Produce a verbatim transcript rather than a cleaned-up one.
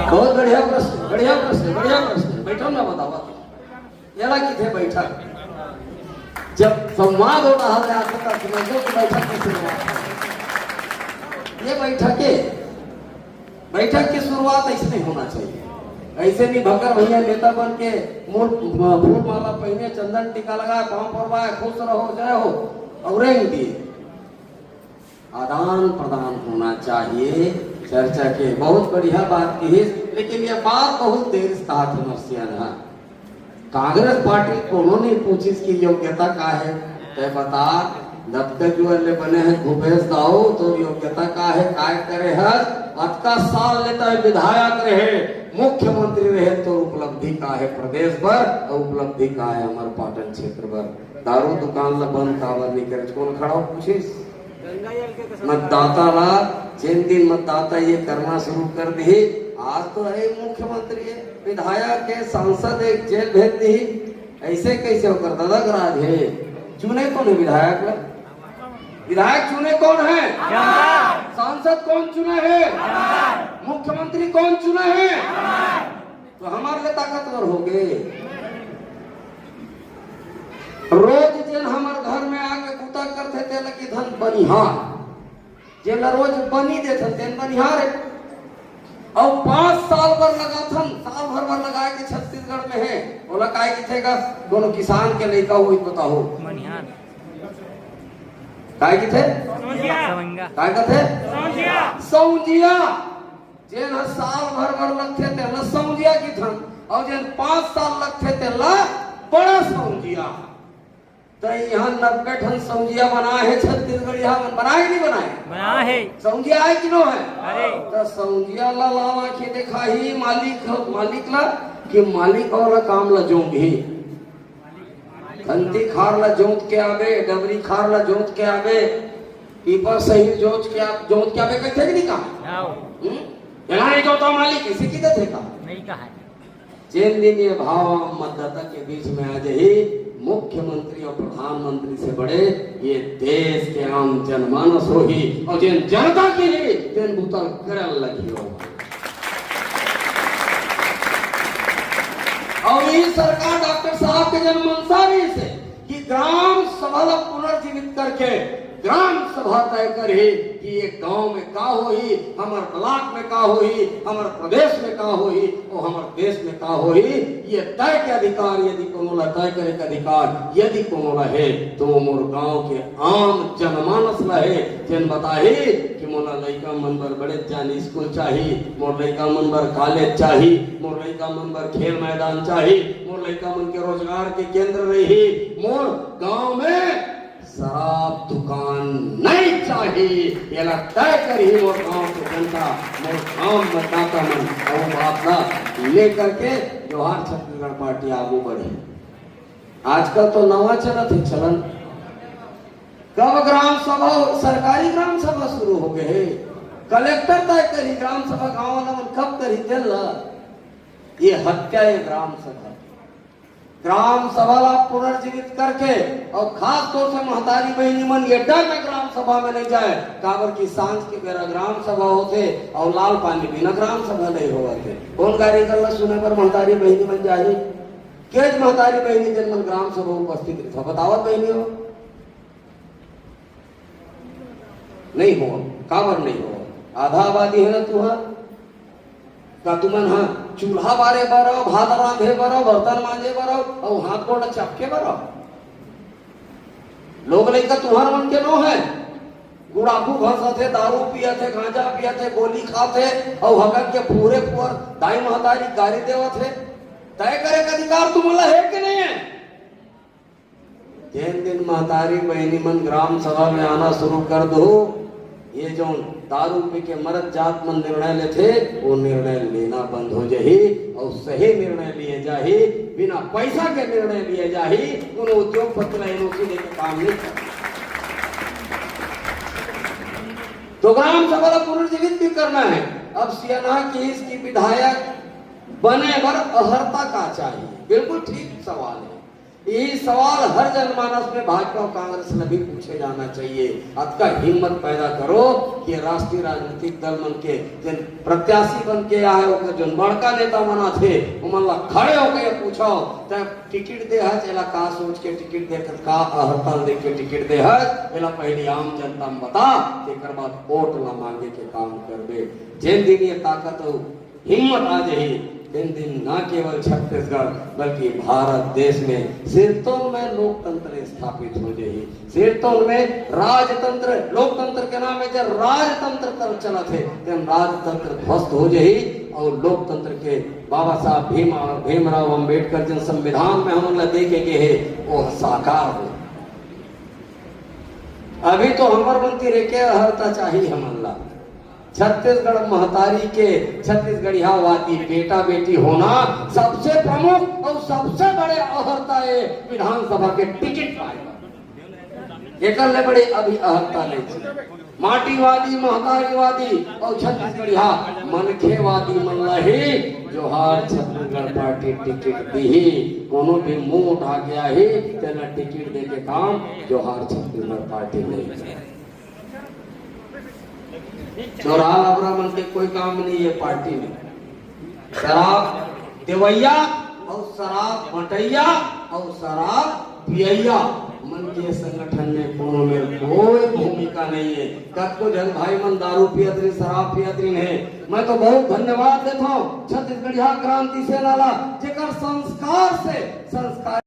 बहुत बढ़िया प्रश्न, बढ़िया प्रश्न, बढ़िया प्रश्न। बैठो ना, बतावा। एला किथे बैठक? जब संवाद हो रहा है, आप तक समझो कि बैठक की शुरुआत है। ये बैठक है, बैठक की शुरुआत ऐसे नहीं होना चाहिए। ऐसे नहीं, भकर भैया नेता बन के मूड़ फूल माला पहने, चंदन टीका लगा, पाँव परवाए, खुश रहो, जय हो, और रेंग दिए। आदान प्रदान होना चाहिए चर्चा के। बहुत बढ़िया बात कही, लेकिन ये बात बहुत देर से कहा था नरसिंह हा। कांग्रेस पार्टी कोनो नहीं पूछिस कि योग्यता का है। तय बता, दफ्तर जो ले बने हैं भूपेश दाऊ, तो योग्यता का है, काय करे हस? अतका साल ले तय विधायक रहे, मुख्यमंत्री रहे, तो उपलब्धि का है प्रदेश बर और उपलब्धि का है हमारे पाटन क्षेत्र बर? दारू दुकान ला बंद काबर नहीं करे, कौन खड़ा हो पूछिस? मतदाता ला, जेन दिन मतदाता ये करना शुरू कर दिही, आज तो है मुख्यमंत्री, है विधायक, है सांसद, है जेल भेज दिही। ऐसे कैसे होकर दादा का राज है? चुने कौन है विधायक ला? विधायक चुने कौन है? सांसद कौन चुने है? मुख्यमंत्री कौन चुने है? तो हमारे लिए ताकतवर हो गए। रोज जेन हमर घर में आके बूता करथे, तेला किथन बनिहार। जेला रोज बनी देथन, तेन बनिहार है। और पांच साल बर लगाथन, साल भर बर लगाए के छत्तीसगढ़ में है, ओला काय किथे का? कोनो किसान के लइका होई, बताओ। बनिहार। काय किथे? सौंजिया। काय कथे? सौंजिया। सौंजिया। जेन ह साल भर बर लगथे, तेला सौंजिया किथन, और जेन पांच साल लगथे, तेला बड़ा सौंजिया। त यहाँ नब्बे ठन सौंजिया बनाए हे छत्तीसगढ़िया मन, बनाए कि नहीं बनाए? बनाए हे। सौंजिया आए कि नो है? अरे। त सौंजिया ला लावा के देखाही मालिक, मालिक ला, कि मालिक वाला काम ला जोंगही। खंती खार ला जोत के आबे, डबरी खार ला जोत के आबे, पीपर सही जोत के आ-, जोत के आबे, कथे कि नहीं कहा? हाँ। हम्म? एला नहीं जोता मालिक, इसे की देथे का? नहीं कहा है। जेन दिन ये भाव आम मतदाता के बीच में आ जाही, मुख्यमंत्री और प्रधानमंत्री से बड़े ये देश के आम जनमानस होही, और जेन जनता के लिए तेन बूता करल लगी हो। और ये सरकार डॉक्टर साहब के जन मंशा रहिस हे कि ग्राम सभा ला पुनर्जीवित करके ग्राम सभा तय करही कि ये गांव में का होही, हमर ब्लॉक में का होही, हमर प्रदेश में का होही, और हमर देश में का होही, ये तय के अधिकार यदि कोनो ला तय करे के अधिकार यदि कोनो ला हे, तो वो मोर गांव के आम जनमानस ला हे, जेन बताही कि मोला लइका मन बर बड़े जान स्कूल चाही, मोर लइका मन बर कॉलेज चाही, मोर लइका मन बर खेल मैदान चाही, मोर लइका मन के रोजगार के केंद्र रही, मोर गांव में शराब दुकान नहीं चाही। एला तय करही मोर गांव के जनता, मोर गांव मतदाता मन। अउ बात ला लेकर के जोहार छत्तीसगढ़ पार्टी आगू बढ़े। आजकल तो नवा चलत हे चलन, कब ग्राम सभा, सरकारी ग्राम सभा शुरू हो गए हे, कलेक्टर तय करही ग्राम सभा, गांव वाला मन कब करही तेन ला। ये हत्या हे ग्राम सभा। ग्राम सभा ला पुनर्जीवित करके, और खास तौर से महतारी बहिनी मन ये डर में ग्राम सभा में नहीं जाए, काबर कि सांझ के बेरा ग्राम सभा होथे और लाल पानी बिना ग्राम सभा नहीं होवत हे। कौन गाड़ी कर ला सुने बर महतारी बहिनी मन जाही? केज महतारी बहिनी जेन मन ग्राम सभा उपस्थित रहिथे, बतावत बहिनी हो? नहीं हो। काबर नहीं हो? आधा आबादी है ना तुहा। का तुमन हा चूल्हा बारे बर अव, भात रांधे बर अव, बर्तन मांजे बर अव, अउ हाथ गोड़ चपके बर अव? लोग लइका तुहर मन के नो है, गुड़ाखू घसत हे, दारू पियत हे, गांजा पियत हे, गोली खात हे, अउ हगन के फुहरे फुहर दाई महतारी गारी देवत हे। तय करे के अधिकार तुमन ला हे कि नहीं है? जेन दिन महतारी बहिनी मन ग्राम सभा में आना शुरू कर दो, ये जो दारू पी के मरत जात मन निर्णय लेथे, वो निर्णय लेना बंद हो जाही और सही निर्णय लिए जाही, बिना पैसा के निर्णय लिए जाही, कोनो उद्योगपति ला एनओसी देके काम नहीं करना। तो ग्राम सभा ला पुनर्जीवित भी करना है। अब सियान हा किहिस कि विधायक बने बर अहर्ता का चाहिए, बिल्कुल ठीक सवाल है। ये सवाल हर जनमानस में भाजपा और कांग्रेस में भी पूछे जाना चाहिए। अतका हिम्मत पैदा करो कि राष्ट्रीय राजनीतिक दल मन के जिन प्रत्याशी बन के आए, ओकर जोन बड़का नेता मन आथे, ओमन ला खड़े होके ये पूछो, तै टिकट दे हस, एला का सोच के टिकट दे हस, का अहर्ता ल देख के टिकट दे हस, एला पहली आम जनता में बता, तेकर बाद वोट ला मांगे के काम करबे। जेन दिन ये ताकत अउ हिम्मत आ जाही, तेन दिन न केवल छत्तीसगढ़ बल्कि भारत देश में सिरतोन में लोकतंत्र स्थापित हो जाही। सिरतोन में राजतंत्र, लोकतंत्र के नाम में जब राजतंत्र कर चलत हे, तेन राजतंत्र ध्वस्त हो जाही और लोकतंत्र के बाबा साहब भीम, भीमराव अंबेडकर जिन संविधान में हमन ला दे के गे हे, वो साकार हो। अभी तो हमर मन ती रेके अहर्ता चाही हमन ला। छत्तीसगढ़ महतारी के छत्तीसगढ़ियावादी बेटा बेटी होना सबसे प्रमुख और सबसे बड़े अहर्ता है विधानसभा के टिकट पाए। एकर ले बड़े अभी अहर्ता नहीं। माटीवादी, महतारीवादी और छत्तीसगढ़िया मनखेवादी मन ला ही जोहार छत्तीसगढ़ पार्टी टिकट दीही। कोनो भी मुंह उठा के आही, तेला टिकट दे के काम जोहार छत्तीसगढ़ पार्टी नहीं करे। चोरहा लबरा मन के कोई काम नहीं है पार्टी में। शराब देवैया और शराब बटैया और शराब पियैया मन के संगठन में कोनो में कोई भूमिका नहीं है। कतको झन भाई मन दारू पियत रही, शराब पियत रही है। मैं तो बहुत धन्यवाद देता हूँ छत्तीसगढ़िया क्रांति सेना ला, जेकर संस्कार से संस्कार